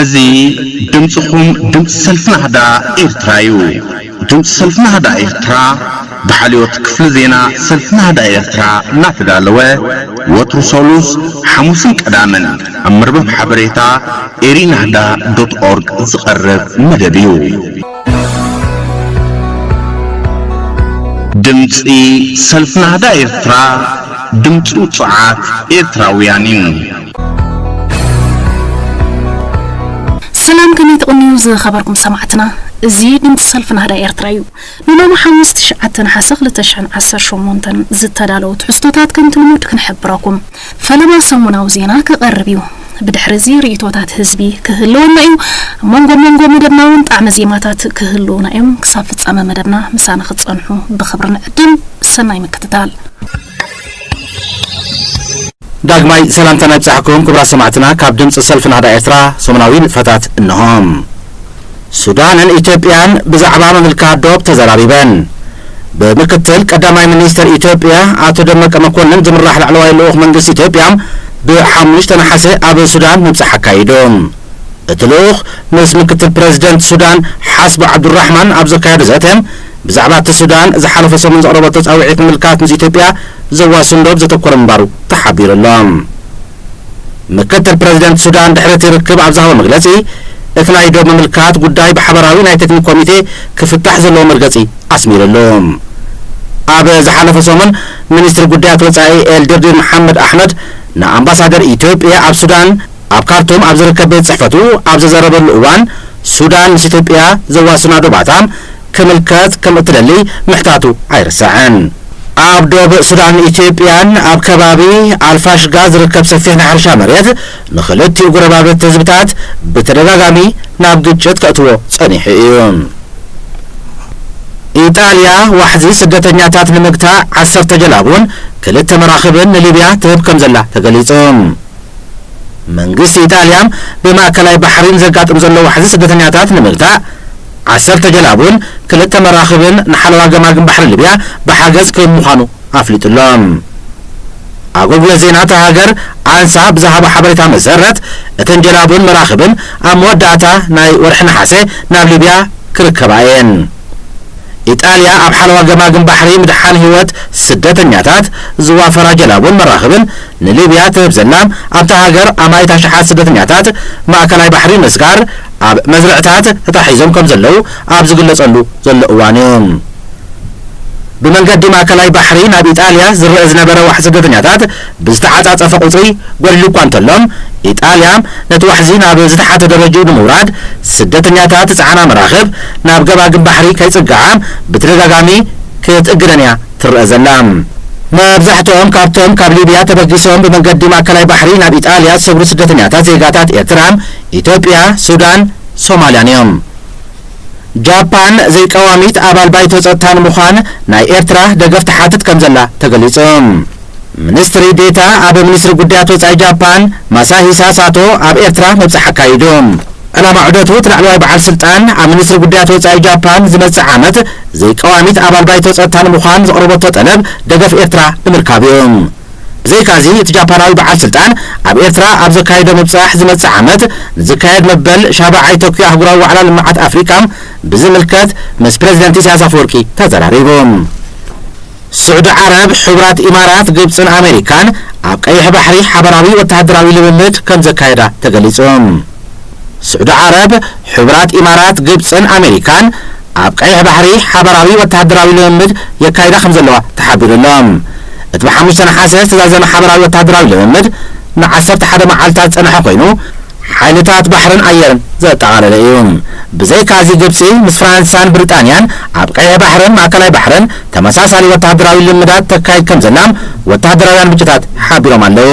እዚ ድምጽኹም ድምጺ ሰልፊ ናህዳ ኤርትራ እዩ። ድምጺ ሰልፊ ናህዳ ኤርትራ ብሓልዮት ክፍሊ ዜና ሰልፊ ናህዳ ኤርትራ እናተዳለወ ወትሩ ሰሉስ፣ ሓሙስን ቀዳምን ኣብ መርበብ ሓበሬታ ኤሪናህዳ ዶት ኦርግ ዝቐርብ መደብ እዩ። ድምጺ ሰልፊ ናህዳ ኤርትራ፣ ድምጺ ውጹዓት ኤርትራውያን እዩ። ሰላም፣ ከመይ ትቕንዩ ዝኸበርኩም ሰማዕትና? እዚ ድምጺ ሰልፊ ናህዳ ኤርትራ እዩ። ንሎሚ ሓሙስ ትሽዓተ ነሓሰ ክልተ ሽሕን ዓሰርተ ሸሞንተን ዝተዳለዉ ትሕዝቶታት ከምቲ ልሙድ ክንሕብረኩም። ፈለማ ሰሙናዊ ዜና ክቐርብ እዩ። ብድሕሪ እዚ ርእይቶታት ህዝቢ ክህልወና እዩ። ኣብ መንጎ መንጎ መደብና እውን ጣዕመ ዜማታት ክህልዉና እዮም። ክሳብ ፍጻመ መደብና ምሳና ክትጸንሑ ብኽብሪ ንዕድም። ሰናይ ምክትታል። ዳግማይ ሰላምታና ይብጻሕኩም ክቡራት ሰማዕትና። ካብ ድምጺ ሰልፊ ናህዳ ኤርትራ ሰሙናዊ ንጥፈታት እንሆ። ሱዳንን ኢትዮጵያን ብዛዕባ ምምልካት ዶብ ተዘራሪበን። ብምክትል ቀዳማይ ሚኒስትር ኢትዮጵያ ኣቶ ደመቀ መኮንን ዝምራሕ ላዕለዋይ ልኡኽ መንግስቲ ኢትዮጵያ ብሓሙሽተ ነሓሰ ኣብ ሱዳን ምብጻሕ ኣካይዱ። እቲ ልኡኽ ምስ ምክትል ፕረዚደንት ሱዳን ሓስቡ ዓብዱራሕማን ኣብ ዘካየዶ ዘተ፣ ብዛዕባ እቲ ሱዳን ዝሓለፈ ሰሙን ዘቕረበቶ ጻውዒት ምምልካት ምስ ኢትዮጵያ ዘዋስን ዶብ ዘተኮረ ምንባሩ ተሓቢሩ ኣሎ። ምክትል ፕረዚደንት ሱዳን ድሕሪ እቲ ርክብ ኣብ ዝሃቦ መግለጺ፣ እቲ ናይ ዶብ ምምልካት ጉዳይ ብሓበራዊ ናይ ቴክኒክ ኮሚቴ ክፍታሕ ዘለዎ መርገጺ ኣስሚሩሉ። ኣብ ዝሓለፈ ሰሙን ሚኒስትሪ ጉዳያት ወጻኢ ኤልድርዲር መሓመድ ኣሕመድ ንኣምባሳደር ኢትዮጵያ ኣብ ሱዳን ኣብ ካርቱም ኣብ ዝርከብ ቤት ጽሕፈቱ ኣብ ዘዘረበሉ እዋን፣ ሱዳን ምስ ኢትዮጵያ ዘዋስና ዶባታ ክምልከት ከም እትደሊ ምሕታቱ ኣይርሳዕን። ኣብ ዶብ ሱዳን ኢትዮጵያን ኣብ ከባቢ ኣልፋሽጋ ዝርከብ ሰፊሕ ናይ ሕርሻ መሬት ንኽልቲኡ ጎረባብቲ ህዝብታት ብተደጋጋሚ ናብ ግጭት ከእትዎ ጸኒሑ እዩ። ኢጣልያ ዋሕዚ ስደተኛታት ንምግታእ ዓሰርተ ጀላቡን ክልተ መራኽብን ንሊብያ ትህብ ከም ዘላ ተገሊጹ። መንግስቲ ኢጣልያ ብማእከላይ ባሕሪ ንዘጋጥም ዘሎ ዋሕዚ ስደተኛታት ንምግታእ ዓሰርተ ጀላቡን ክልተ መራኽብን ንሓለዋ ገማግም ባሕሪ ሊብያ ብሓገዝ ክህብ ምዃኑ ኣፍሊጡ ኣሎ። ኣገልግሎት ዜና እታ ሃገር ኣንሳ ብዝሃቦ ሓበሬታ መሰረት፣ እተን ጀላቡን መራኽብን ኣብ መወዳእታ ናይ ወርሒ ነሓሰ ናብ ሊብያ ክርከባ እየን። ኢጣልያ ኣብ ሓለዋ ገማግም ባሕሪ ምድሓን ህይወት ስደተኛታት ዝዋፈራ ጀላቡን መራኽብን ንሊብያ ትህብ ዘላ፣ ኣብታ ሃገር ኣማኢት ኣሽሓት ስደተኛታት ማእከላይ ባሕሪ ምስጋር ኣብ መዝርዕታት ተታሒዞም ከም ዘለዉ ኣብ ዝግለጸሉ ዘሎ እዋን እዩ። ብመንገዲ ማእከላይ ባሕሪ ናብ ኢጣልያ ዝረአ ዝነበረ ዋሕዚ ስደተኛታት ብዝተዓጻጸፈ ቁጽሪ ጎሊሉ እኳ እንተሎ፣ ኢጣልያ ነቲ ዋሕዚ ናብ ዝተሓተ ደረጃኡ ንምውራድ ስደተኛታት ዝጸዓና መራኽብ ናብ ገማግም ባሕሪ ከይጽግዓ ብተደጋጋሚ ክትእግደን እያ ትረአ ዘላ። መብዛሕትኦም ካብቶም ካብ ሊብያ ተበጊሶም ብመንገዲ ማእከላይ ባሕሪ ናብ ኢጣልያ ዝሰግሩ ስደተኛታት ዜጋታት ኤርትራ፣ ኢትዮጵያ፣ ሱዳን፣ ሶማልያን እዮም። ጃፓን ዘይቀዋሚት ኣባል ባይቶ ጸጥታ ንምዃን ናይ ኤርትራ ደገፍ ትሓትት ከም ዘላ ተገሊጹ። ሚኒስትሪ ዴታ ኣብ ሚኒስትሪ ጉዳያት ወጻኢ ጃፓን ማሳሂሳ ሳቶ ኣብ ኤርትራ ምብጻሕ ኣካይዱ። ዕላማ ዑደቱ እቲ ላዕለዋይ በዓል ስልጣን ኣብ ሚኒስትሪ ጉዳያት ወጻኢ ጃፓን ዝመጽእ ዓመት ዘይቀዋሚት ኣባል ባይቶ ጸጥታ ንምዃን ዘቕረበቶ ጠለብ ደገፍ ኤርትራ ንምርካብ እዩ። ብዘይካዚ እቲ ጃፓናዊ በዓል ስልጣን ኣብ ኤርትራ ኣብ ዘካየዶ ምብጻሕ ዝመጽእ ዓመት ንዝካየድ መበል ሻብዓይ ቶክዮ ኣህጉራዊ ዋዕላ ልምዓት ኣፍሪቃ ብዝምልከት ምስ ፕረዚደንት ኢሳያስ ኣፈወርቂ ተዘራሪቡ። ስዑዲ ዓረብ፣ ሕቡራት ኢማራት፣ ግብጽን ኣሜሪካን ኣብ ቀይሕ ባሕሪ ሓበራዊ ወተሃደራዊ ልምምድ ከም ዘካየዳ ተገሊጹ። ስዑዲ ዓረብ፣ ሕቡራት ኢማራት፣ ግብጽን ኣሜሪካን ኣብ ቀይሕ ባሕሪ ሓበራዊ ወተሃደራዊ ልምምድ የካይዳ ከም ዘለዋ ተሓቢሩ ኣሎ። እቲ ብሓሙሽተ ነሓሰ ዝተዛዘመ ሓበራዊ ወተሃደራዊ ልምምድ ንዓሰርተ ሓደ መዓልታት ዝጸንሐ ኮይኑ፣ ሓይልታት ባሕርን ኣየርን ዘጠቓለለ እዩ። ብዘይካዚ ግብጺ ምስ ፍራንሳን ብሪጣንያን ኣብ ቀይሕ ባሕርን ማእከላይ ባሕርን ተመሳሳሊ ወተሃደራዊ ልምዳት ተካይድ ከም ዘላ ወተሃደራውያን ምንጭታት ሓቢሮም ኣለዉ።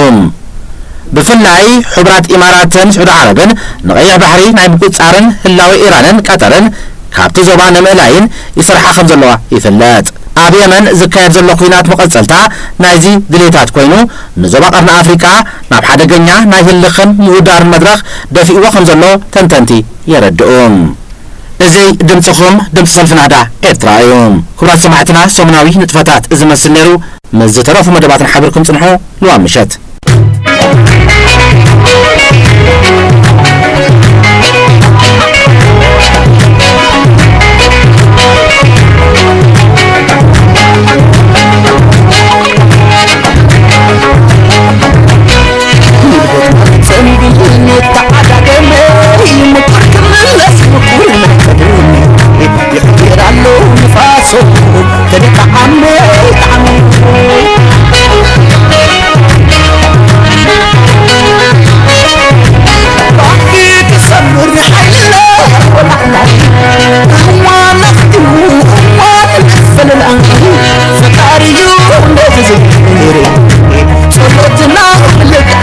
ብፍላይ ሕቡራት ኢማራትን ስዑዲ ዓረብን ንቐይሕ ባሕሪ ናይ ምቁጽጻርን ህላወ ኢራንን ቀጠርን ካብቲ ዞባ ንምእላይን ይሰርሓ ከም ዘለዋ ይፍለጥ። ኣብ የመን ዝካየድ ዘሎ ኲናት መቐጸልታ ናይዚ ድሌታት ኮይኑ፣ ንዞባ ቀርኒ ኣፍሪቃ ናብ ሓደገኛ ናይ ህልኽን ምውዳርን መድረኽ ደፊእዎ ከም ዘሎ ተንተንቲ የረድኡ። እዚ ድምጽኹም፣ ድምጺ ሰልፊ ናህዳ ኤርትራ እዩ። ክቡራት ሰማዕትና፣ ሰሙናዊ ንጥፈታት እዚ መስል ነይሩ። ምስ ዝተረፉ መደባትና ሓቢርኩም ጽንሑ። ልዋም ምሸት።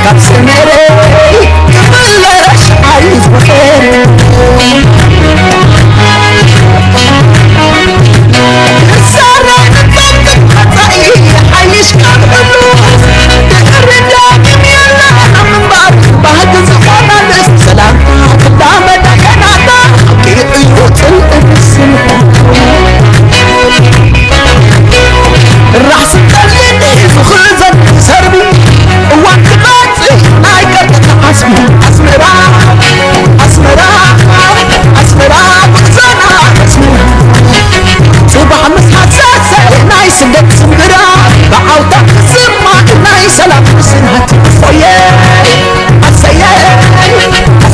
ኣስመረይ ክምለሽ ኣይዝወር። ክሳረይ ንፈትሕ መጻኢ ሓይሽ ካብ ሕሉፍ ድሕሪ ዳግም የለን ምንባር። ባህጊ ዝኾናልስ ሰላምታ ክዳመዳ ከናታ ሓቂ እዩ ጽልኢ ምስንታ። ራስ ቀሊል እዩ ዝኽዘን ሰርቢ እዋን ክመጽእ ናይ ቀጥታ ዓስቢ ኣስመራ ኣስመራ ኣስመራ ጉዕዞና ኣስመራ ጽባሕ ምስ ሃሰሰ ናይ ስደት ስምብራ ብዓውታ ክስማዕ ናይ ሰላም ምስናት ፎየ ኣሰየ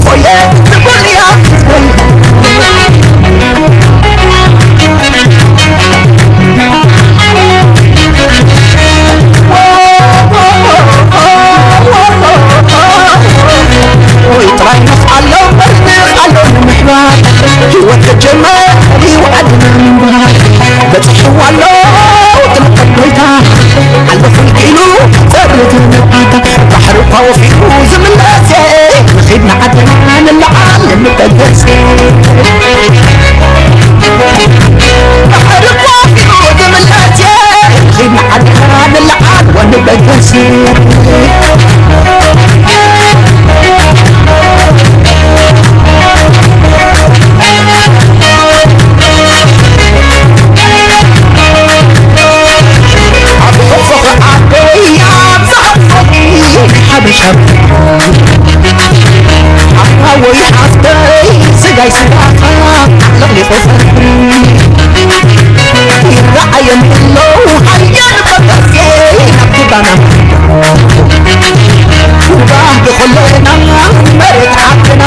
ፎየ ትብል እያ ክትብል ወይ ጥራይ ንኽኣሎ በርንኽ ኣሎ ንምሕባር ህይወት ክጀመር እዩ ዓድና ምንባር በፂሕዋ ኣሎ ጥንቀት ጎይታ ሓለፉ ኢሉ ዘርግ ንዓታ ባሕሪ እኳ ወፊሩ ዝምለስ ንኺድ ንዓድና ንለዓል ንበገስ ባሕሪ እኳ ወፊሩ ዝምለስ ንኺድ ንዓድና ንለዓል ወንበገስ ሓበሻ ሓወይ ሓፍተይ ስጋይ ስጋኻ ኣጥለቕሊቑ ፈትሪ ይረኣየን ኣለዉ ሓያል በበስየይ ናብቲ ባና ኩባ ብኸለና መሬት ዓድና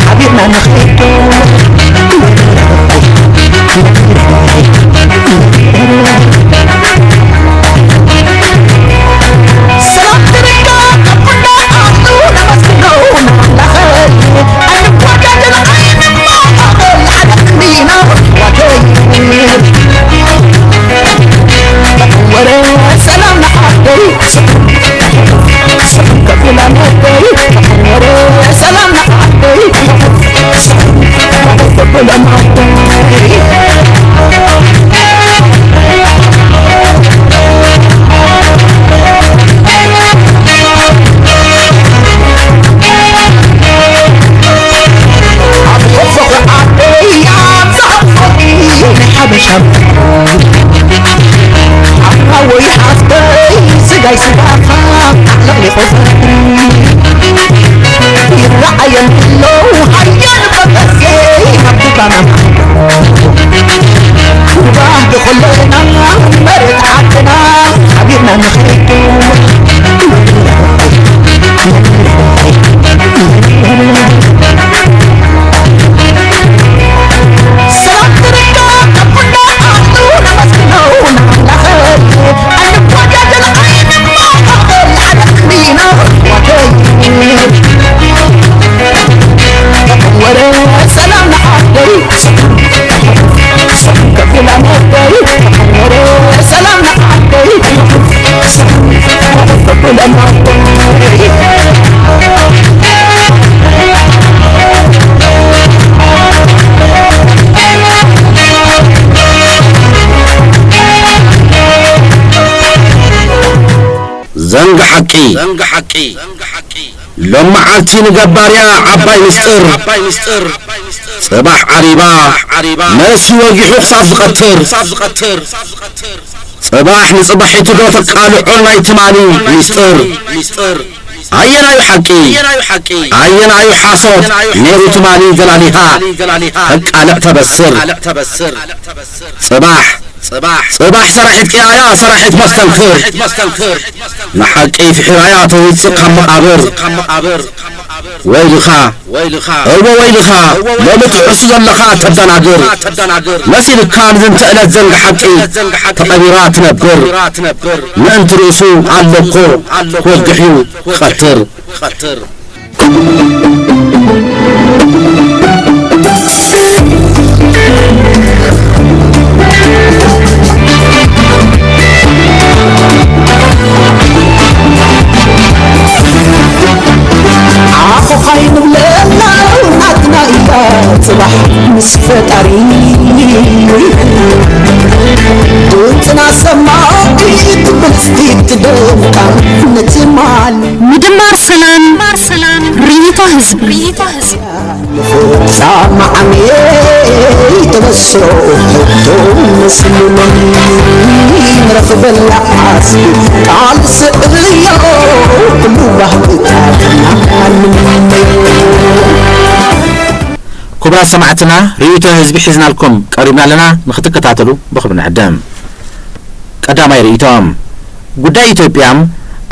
ሓቢርና ንኽዶ ሓወይ ሓፍተይ ስጋይ ስጋኻ ኣጥለቕሊቑ ፈትሪ ይረኣየን ኣለዉ ሓያል በበስየይ ናብቲ ባና ኩባ ብኸለና መሬት ዓድና ሓቢርና ንኸይድ ዘንግ ሓቂ ሎም መዓልቲ ንገባርያ ዓባይ ምስጢር ጽባሕ ዓሪባ መሲ ወጊሑ ክሳብ ዝቐትር ጽባሕ ንጽባሒቱ ዶ ተቃልዖ ናይ ትማሊ ሚስጥር ኣየናዩ ሓቂ ኣየናዩ ሓሶት ነይሩ ትማሊ ገላሊኻ ተቃልዕ ተበስር ጽባሕ ጽባሕ ሰራሒት ቅያያ ሰራሒት መስተንክር ንሓቂ ፍሒራያ ተውፅእ ካብ መቓብር ወይልኻ እወ ወይልኻ ሎሚ ትሕሱ ዘለኻ ተደናግር መሲልካ ንዝንተ ዕለት ዘንግ ሓቂ ተቐቢራ ትነብር ምእንቲ ርእሱ ኣለኮ ክወግሕ እዩ ክቐትር ምድማር ሰላም፣ ርኢቶ ህዝቢ። ጻማዓመይ ተበስሮ ሕቶ መስልሎኒ ረኽበላ ዓስቢ ቃል ስዕብዮ ኩሉ ባህልታትና ንምነዮ። ክቡራት ሰማዕትና፣ ርእይቶ ህዝቢ ሒዝናልኩም ቀሪብና ኣለና፣ ንኽትከታተሉ ብኽብሪ ንዕድም። ቀዳማይ ርእይቶ፣ ጉዳይ ኢትዮጵያ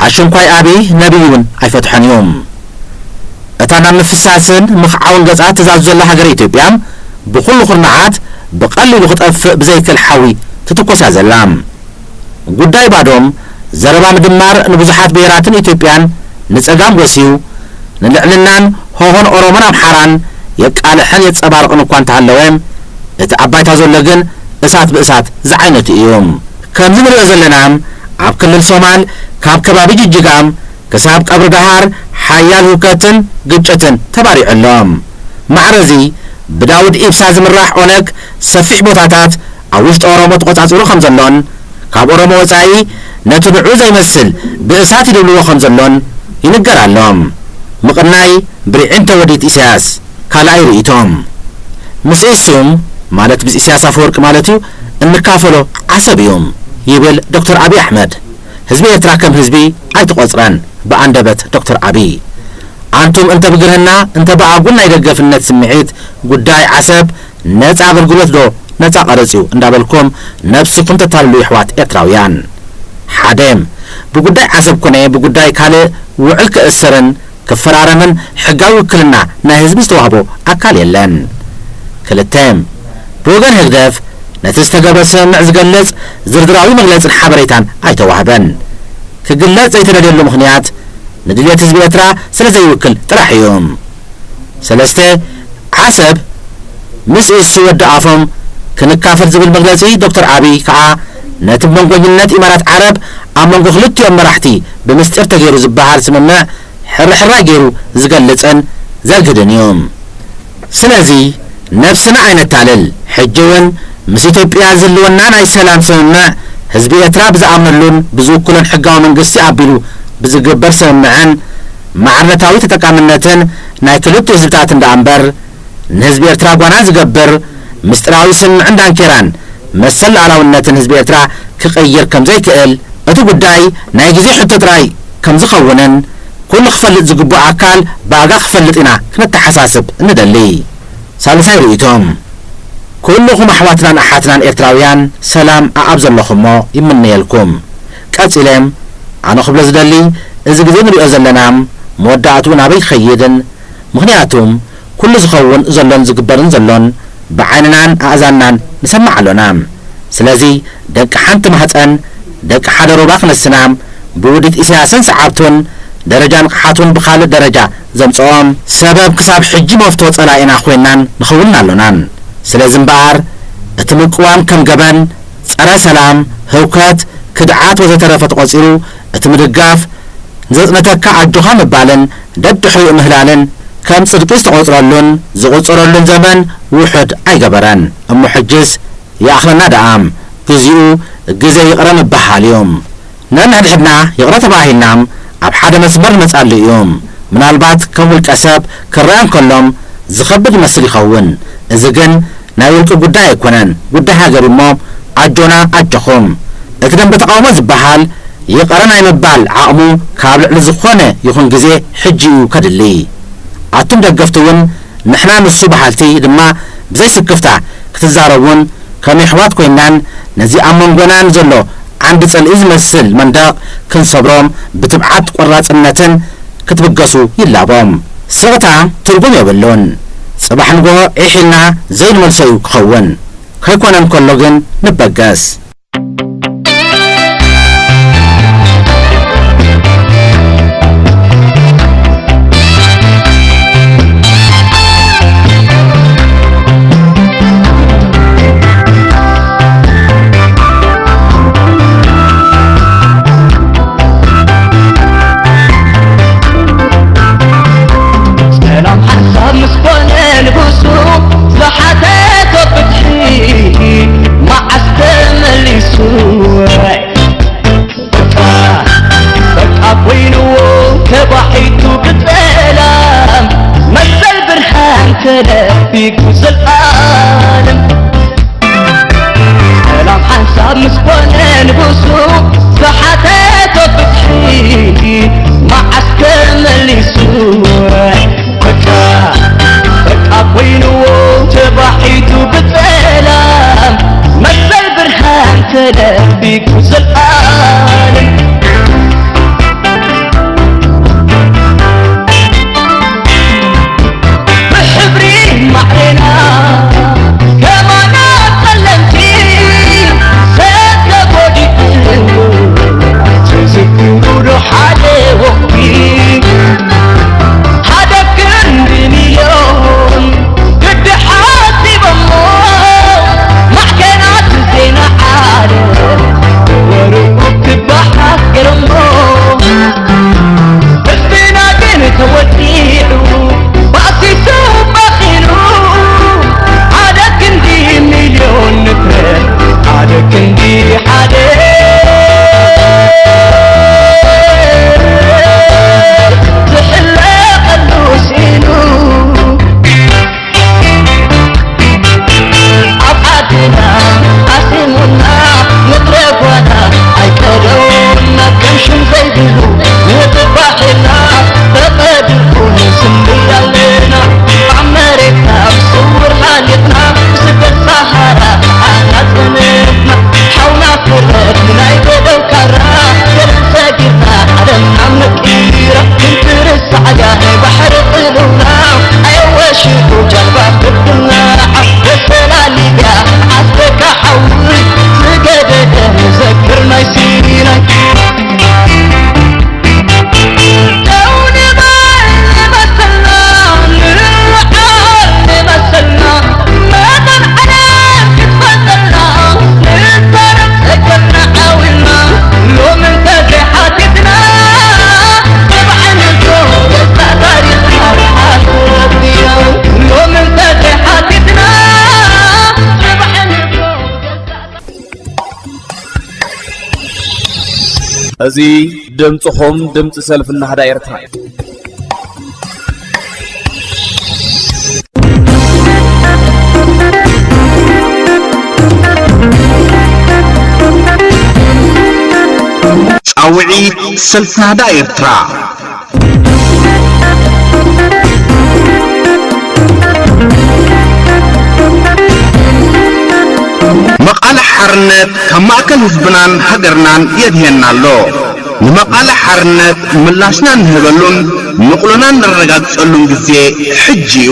ኣሸንኳይ ኣብይ ነብይ እውን ኣይፈትሖን እዩ። እታ ናብ ምፍሳስን ምኽዓውን ገጻ ትዛዙ ዘላ ሃገረ ኢትዮጵያ ብኹሉ ኩርናዓት ብቐሊሉ ክጠፍእ ብዘይክእል ሓዊ ትትኮስ እያ ዘላ። ጉዳይ ባዶም ዘረባ ምድማር ንብዙሓት ብሄራትን ኢትዮጵያን ንጸጋም ጎስዩ ንልዕልናን ሆሆን ኦሮሞን ኣምሓራን የቃልሕን የጸባርቕን እኳ እንተሃለወ፣ እቲ ኣብ ባይታ ዘሎ ግን እሳት ብእሳት ዝዓይነቱ እዩ። ከምዚ ንሪኦ ዘለና ኣብ ክልል ሶማል ካብ ከባቢ ጅጅጋ ክሳብ ቀብሪ ደሃር ሓያል ህውከትን ግጭትን ተባሪዑ ኣሎ። ማዕረዚ ብዳውድ ኢብሳ ዝምራሕ ኦነግ ሰፊሕ ቦታታት ኣብ ውሽጢ ኦሮሞ ተቖጻጺሩ ከም ዘሎን ካብ ኦሮሞ ወጻኢ ነቲ ንዑ ዘይመስል ብእሳት ይድብልዎ ከም ዘሎን ይንገር ኣሎ። ምቕናይ ብርዒን ተወዲት ኢሳያስ። ካልኣይ ርእይቶ፣ ምስ እሱ ማለት ምስ ኢሳያስ ኣፈወርቂ ማለት እዩ፣ እንካፈሎ ዓሰብ እዩ ይብል ዶክተር ኣብይ ኣሕመድ። ህዝቢ ኤርትራ ከም ህዝቢ ኣይተቖጽረን ብኣንደበት ዶክተር ኣብይ። ኣንቱም እንተ ብግርህና እንተ ብኣጉል ናይ ደገፍነት ስምዒት ጉዳይ ዓሰብ ነጻ ኣገልግሎት ዶ ነጻ ቀረጽ እዩ እንዳበልኩም ነብስኹም ተታልሉ የሕዋት ኤርትራውያን። ሓደ፣ ብጉዳይ ዓሰብ ኮነ ብጉዳይ ካልእ ውዕል ክእሰርን ክፈራረምን ሕጋዊ ውክልና ናይ ህዝቢ ዝተዋህቦ ኣካል የለን። ክልተ፣ ብወገን ህግደፍ ነቲ ዝተገብረ ስምምዕ ዝገልጽ ዝርዝራዊ መግለጽን ሓበሬታን ኣይተዋህበን። ክግለጽ ዘይተደልየሉ ምኽንያት ንድልየት ህዝቢ ኤርትራ ስለ ዘይውክል ጥራሕ እዩ። ሰለስተ፣ ዓሰብ ምስ እሱ ወዲ ኣፎም ክንካፈል ዝብል መግለጺ ዶክተር ኣብይ ከኣ ነቲ ብመንጎኝነት ኢማራት ዓረብ ኣብ መንጎ ክልቲኦም መራሕቲ ብምስጢር ተገይሩ ዝበሃል ስምምዕ ሕርሕራይ ገይሩ ዝገልጽን ዘግህድን እዩ። ስለዚ ነብስና ኣይነታልል። ሕጂ እውን ምስ ኢትዮጵያ ዝህልወና ናይ ሰላም ስምምዕ ህዝቢ ኤርትራ ብዝኣምነሉን ብዝውክሎን ሕጋዊ መንግስቲ ኣቢሉ ብዝግበር ስምምዕን ማዕርነታዊ ተጠቃምነትን ናይ ክልቲኡ ህዝብታት እንዳ እምበር ንህዝቢ ኤርትራ ጓና ዝገብር ምስጢራዊ ስምምዕን ዳንኬራን መሰል ሉዓላውነትን ህዝቢ ኤርትራ ክቕይር ከም ዘይክእል እቲ ጉዳይ ናይ ግዜ ሕቶ ጥራይ ከም ዝኸውንን ኩሉ ክፈልጥ ዝግብኦ ኣካል ብኣጋ ክፈልጥ ኢና ክነተሓሳስብ ንደሊ። ሳልሳይ ርእይቶ፣ ኩልኹም ኣሕዋትናን ኣሓትናን ኤርትራውያን ሰላም ኣኣብ ዘለኹሞ ይምነየልኩም። ቀጺለ ኣነ ክብሎ ዝደሊ እዚ ግዜ ንሪኦ ዘለና መወዳእትኡ ናበይ ክኸይድን ምኽንያቱ ኩሉ ዝኸውን ዘሎን ዝግበርን ዘሎን ብዓይንናን ኣእዛንናን ንሰምዕ ኣሎና። ስለዚ ደቂ ሓንቲ ማህጸን ደቂ ሓደ ሩባ ክንስና ብውዲት ኢሳያስን ሰዓብቱን ደረጃ ንቕሓቱን ብኻልእ ደረጃ ዘምጽኦም ሰበብ ክሳብ ሕጂ መፍቶ ጸላኢና ኮይንናን ንኸውንን ኣሎናን። ስለዚ እምበኣር እቲ ምቅዋም ከም ገበን፣ ጸረ ሰላም፣ ህውከት፣ ክድዓት ወዘተረፈ ተቖጺሩ እቲ ምድጋፍ ንዘጽነተካ ኣጆኻ ምባልን ደድሕሪኡ ምህላልን ከም ጽድቂ ዝተቖጽረሉን ዝቑጸረሉን ዘመን ውሑድ ኣይገበረን። እሞ ሕጅስ ይኣኽለና ደኣ፣ ግዚኡ ግዜ ይቕረ ምብሃል እዩ። ነንሕድሕድና ይቕረ ተባሂልና ኣብ ሓደ መስመር ንመጽኣሉ እዩ። ምናልባት ከም ውልቀ ሰብ ክረኣ እንከሎም ዝኸብድ ይመስል ይኸውን። እዚ ግን ናይ ውልቂ ጉዳይ ኣይኮነን፣ ጉዳይ ሃገር እዩ እሞ ኣጆና ኣጆኹም። እቲ ደንበ ተቓውሞ ዝበሃል ይቕረ ናይ ምባል ዓቕሙ ካብ ልዕሊ ዝኾነ ይኹን ግዜ ሕጂ እዩ ከድሊ። ኣቱም ደገፍቲ እውን ንሕና ንሱ በሃልቲ ድማ ብዘይ ስክፍታ ክትዛረቡን ከም የሕዋት ኮይናን ነዚ ኣብ መንጎናን ዘሎ ዓንዲ ጽልኢ ዝመስል መንደቕ ክንሰብሮም ብትብዓት ቆራጽነትን ክትብገሱ ይላቦ። ስቕታ ትርጉም የብሉን። ጽባሕ ንግሆ ዒሕ ኢልና ዘይንመልሶ እዩ ክኸውን። ከይኮነ እንከሎ ግን ንበገስ። ሰላም ሓንሳብ ምስ ኮነ ንጉሱ ዝሓተቶ ፍትሒ መዓስ ተመል ዝሓተቶ ፍትሒ መዓስ ከመሊሱ? በቃ በቃ ኮይንዎ ተባሒቱ ብጸላም መሰል ብርሃን ተደቢቁ ዘልኣለም ብሕብሪ ማዕሬና ከማና ጸለምቲ ሰብ ተጎዲኡ ትዝክሩ ዶ ሓደ ወቅቲ ሓደ ክንዲ ሚልዮን ግዲ ሓሲቦሞ ማዕከናት ዜና ዓለም ወርቁ ክበሓት ገይሮሞ ህዝብና ግን ተወዲዑ ባእሲሱ በኺሉ ሓደ ክንዲ ሚልዮን ንፍረ ሓደ ክንዲ ሓደ ዝሕለቐሉ ስኢኑ ኣብ ዓድና ኣሲሙና ምድረ ጓና ኣይቀደውና ከም ሽም ዘይብሉ ንጥባሕና ተቐዲርኩን ስንብድ ኣለና ኣብ መሬትና ብስውር ሃሊቕና ብስደት ሰሃራ ኣናጽንትና ሓውና ፍረት ናይ ገደል ካራ ገለን ሰጊርና ዓለምና ምቂራ ክንትርስ ጻዕዳ ናይ ባሕሪ ቅልውላ ኣየወሽጡ ጃልባ ክብና ዓስከ ሰላሊብያ ዓስከ ሓዊ ዝገደደ መዘክር ናይ ሲናይ ደው ንበል ንመሰልና ንዓር ንመሰልና መጠን ዓለም ክትፈልጠልና ንዛረብ ጸገምና ዓዊልና ሎሚ እንተዘይሓቲትና እዚ ድምፅኹም ድምፂ ሰልፊ ናህዳ ኤርትራ እዩ። ጻውዒት ሰልፊ ናህዳ ኤርትራ። መቓልሕ ሓርነት ካብ ማእከል ህዝብናን ሃገርናን የድህየና ኣሎ። ንመቓልሕ ሓርነት ምላሽና እንህበሉን ንቕሎና እነረጋግጸሉን ግዜ ሕጂ እዩ።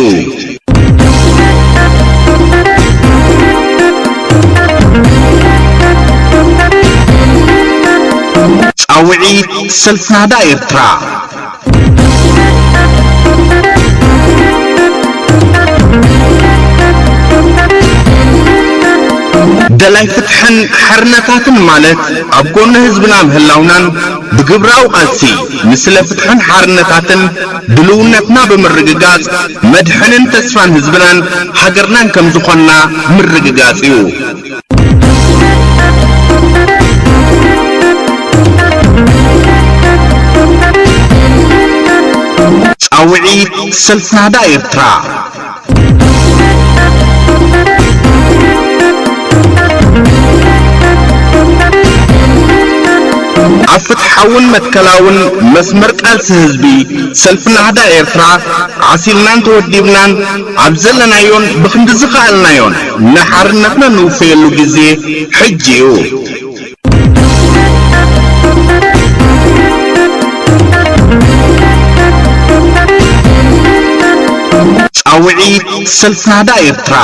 ጻውዒት ሰልፊ ናህዳ ኤርትራ። ደላይ ፍትሕን ሓርነታትን ማለት ኣብ ጎኒ ህዝብና ምህላውናን ብግብራዊ ቃልሲ ንስለ ፍትሕን ሓርነታትን ድልውነትና ብምርግጋጽ መድሕንን ተስፋን ህዝብናን ሃገርናን ከም ዝኾንና ምርግጋጽ እዩ። ጻውዒት ሰልፊ ናህዳ ኤርትራ። ኣብ ፍትሓውን መትከላውን መስመር ቃልሲ ህዝቢ ሰልፊ ናህዳ ኤርትራ ዓሲልናን ተወዲብናን ኣብ ዘለናዮን ብኽንዲ ዝኸኣልናዮን ንሓርነትና ንውፈየሉ ግዜ ሕጂ እዩ። ጻውዒት ሰልፊ ናህዳ ኤርትራ።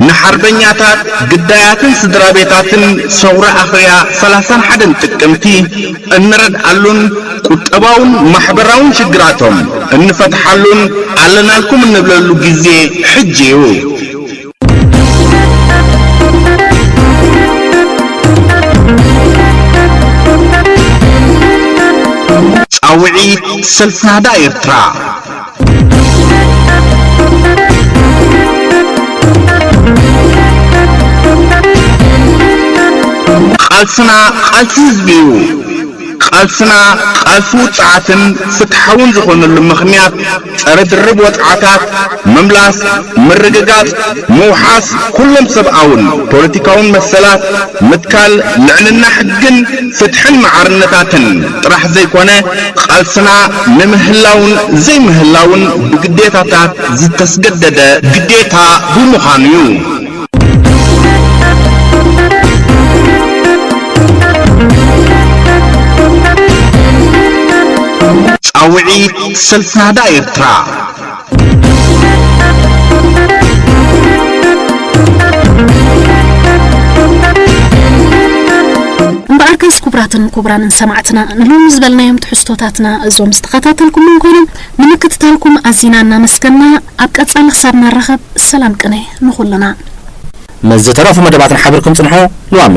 ንሓርበኛታት ግዳያትን ስድራ ቤታትን ሰውራ ኣኽርያ ሰላሳን ሓደን ጥቅምቲ እንረድኣሉን ቁጠባውን ማሕበራውን ሽግራቶም እንፈትሓሉን ኣለናልኩም እንብለሉ ግዜ ሕጂ እዩ። ጻውዒት ሰልፊ ናህዳ ኤርትራ። ቃልስና ቃልሲ ህዝቢ እዩ። ቃልስና ቃልሲ ውጽዓትን ፍትሓውን ዝኾነሉ ምኽንያት ጸረ ድርብ ወጽዓታት፣ ምምላስ፣ ምርግጋጽ፣ ምውሓስ ኩሎም ሰብኣውን ፖለቲካውን መሰላት፣ ምትካል ልዕልና ሕግን ፍትሕን ማዕርነታትን ጥራሕ ዘይኮነ፣ ቃልስና ንምህላውን ዘይምህላውን ብግዴታታት ዝተስገደደ ግዴታ ብምዃኑ እዩ። ጻውዒት ሰልፊ ናህዳ ኤርትራ። እምበኣርከስ ክቡራትን ክቡራንን ሰማዕትና፣ ንሎሚ ዝበልናዮም ትሕዝቶታትና እዞም ዝተኸታተልኩምዎም ኮይኖም፣ ንምክትታልኩም ኣዚና እናመስገና፣ ኣብ ቀጻሊ ክሳብ ንራኸብ ሰላም ቅነ ንኹልና። ምስ ዝተረፉ መደባትና ሓቢርኩም ጽንሑ። ልዋም